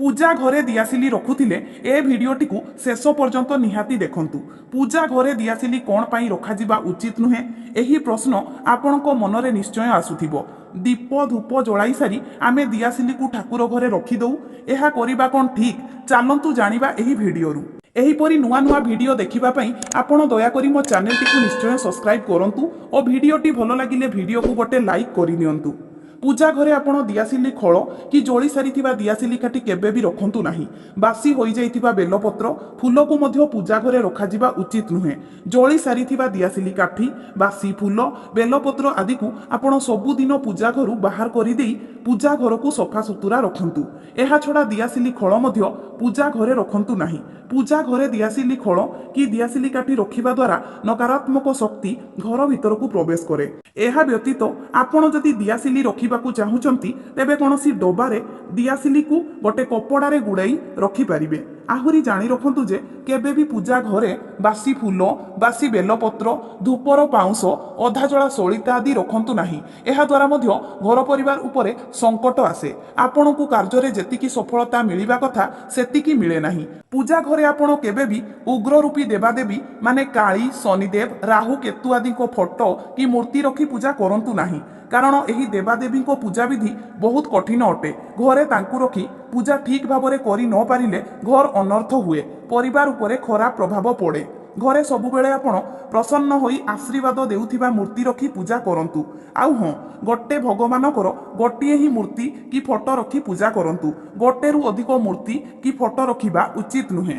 ପୂଜା ଘରେ ଦିଆସିଲି ରଖୁଥିଲେ ଏ ଭିଡ଼ିଓଟିକୁ ଶେଷ ପର୍ଯ୍ୟନ୍ତ ନିହାତି ଦେଖନ୍ତୁ। ପୂଜା ଘରେ ଦିଆସିଲି କ'ଣ ପାଇଁ ରଖାଯିବା ଉଚିତ ନୁହେଁ, ଏହି ପ୍ରଶ୍ନ ଆପଣଙ୍କ ମନରେ ନିଶ୍ଚୟ ଆସୁଥିବ। ଦୀପ ଧୂପ ଜଳାଇ ସାରି ଆମେ ଦିଆସିଲିକୁ ଠାକୁର ଘରେ ରଖିଦଉ। ଏହା କରିବା କ'ଣ ଠିକ୍? ଚାଲନ୍ତୁ ଜାଣିବା ଏହି ଭିଡ଼ିଓରୁ। ଏହିପରି ନୂଆ ନୂଆ ଭିଡ଼ିଓ ଦେଖିବା ପାଇଁ ଆପଣ ଦୟାକରି ମୋ ଚ୍ୟାନେଲଟିକୁ ନିଶ୍ଚୟ ସବସ୍କ୍ରାଇବ୍ କରନ୍ତୁ ଓ ଭିଡ଼ିଓଟି ଭଲ ଲାଗିଲେ ଭିଡ଼ିଓକୁ ଗୋଟେ ଲାଇକ୍ କରିନିଅନ୍ତୁ। ପୂଜା ଘରେ ଆପଣ ଦିଆସିଲି ଖୋଳ କି ଜଳି ସାରିଥିବା ଦିଆସିଲି କାଠି କେବେ ବି ରଖନ୍ତୁ ନାହିଁ। ବାସି ହୋଇଯାଇଥିବା ବେଲପତ୍ର, ଫୁଲକୁ ମଧ୍ୟ ପୂଜା ଘରେ ରଖାଯିବା ଉଚିତ ନୁହେଁ। ଜଳି ସାରିଥିବା ଦିଆସିଲି କାଠି, ବାସି ଫୁଲ, ବେଲପତ୍ର ଆଦିକୁ ଆପଣ ସବୁଦିନ ପୂଜା ଘରୁ ବାହାର କରିଦେଇ ପୂଜା ଘରକୁ ସଫାସୁତୁରା ରଖନ୍ତୁ। ଏହାଛଡ଼ା ଦିଆସିଲି ଖୋଳ ମଧ୍ୟ ପୂଜା ଘରେ ରଖନ୍ତୁ ନାହିଁ। ପୂଜା ଘରେ ଦିଆସିଲି ଖୋଳ କି ଦିଆସିଲି କାଠି ରଖିବା ଦ୍ୱାରା ନକାରାତ୍ମକ ଶକ୍ତି ଘର ଭିତରକୁ ପ୍ରବେଶ କରେ। ଏହା ବ୍ୟତୀତ ଆପଣ ଯଦି ଦିଆସିଲି ରଖିବାକୁ ଚାହୁଁଛନ୍ତି, ତେବେ କୌଣସି ଡବାରେ ଦିଆସିଲିକୁ ଗୋଟେ କପଡ଼ାରେ ଗୁଡ଼ାଇ ରଖିପାରିବେ। ଆହୁରି ଜାଣି ରଖନ୍ତୁ ଯେ କେବେ ବି ପୂଜା ଘରେ ବାସି ଫୁଲ, ବାସି ବେଲପତ୍ର, ଧୂପର ପାଉଁଶ, ଅଧାଜଳା ସଳିତା ଆଦି ରଖନ୍ତୁ ନାହିଁ। ଏହାଦ୍ୱାରା ମଧ୍ୟ ଘର ପରିବାର ଉପରେ ସଙ୍କଟ ଆସେ। ଆପଣଙ୍କୁ କାର୍ଯ୍ୟରେ ଯେତିକି ସଫଳତା ମିଳିବା କଥା, ସେତିକି ମିଳେ ନାହିଁ। ପୂଜା ଘରେ ଆପଣ କେବେ ବି ଉଗ୍ରରୂପୀ ଦେବାଦେବୀ ମାନେ କାଳୀ, ଶନିଦେବ, ରାହୁ, କେତୁ ଆଦିଙ୍କ ଫଟୋ କି ମୂର୍ତ୍ତି ରଖି ପୂଜା କରନ୍ତୁ ନାହିଁ। କାରଣ ଏହି ଦେବାଦେବୀଙ୍କ ପୂଜାବିଧି ବହୁତ କଠିନ ଅଟେ। ଘରେ ତାଙ୍କୁ ରଖି ପୂଜା ଠିକ୍ ଭାବରେ କରି ନ ପାରିଲେ ଘର ଅନର୍ଥ ହୁଏ, ପରିବାର ଉପରେ ଖରାପ ପ୍ରଭାବ ପଡ଼େ। ଘରେ ସବୁବେଳେ ଆପଣ ପ୍ରସନ୍ନ ହୋଇ ଆଶୀର୍ବାଦ ଦେଉଥିବା ମୂର୍ତ୍ତି ରଖି ପୂଜା କରନ୍ତୁ। ଆଉ ହଁ, ଗୋଟେ ଭଗବାନଙ୍କର ଗୋଟିଏ ହିଁ ମୂର୍ତ୍ତି କି ଫଟୋ ରଖି ପୂଜା କରନ୍ତୁ। ଗୋଟେରୁ ଅଧିକ ମୂର୍ତ୍ତି କି ଫଟୋ ରଖିବା ଉଚିତ ନୁହେଁ।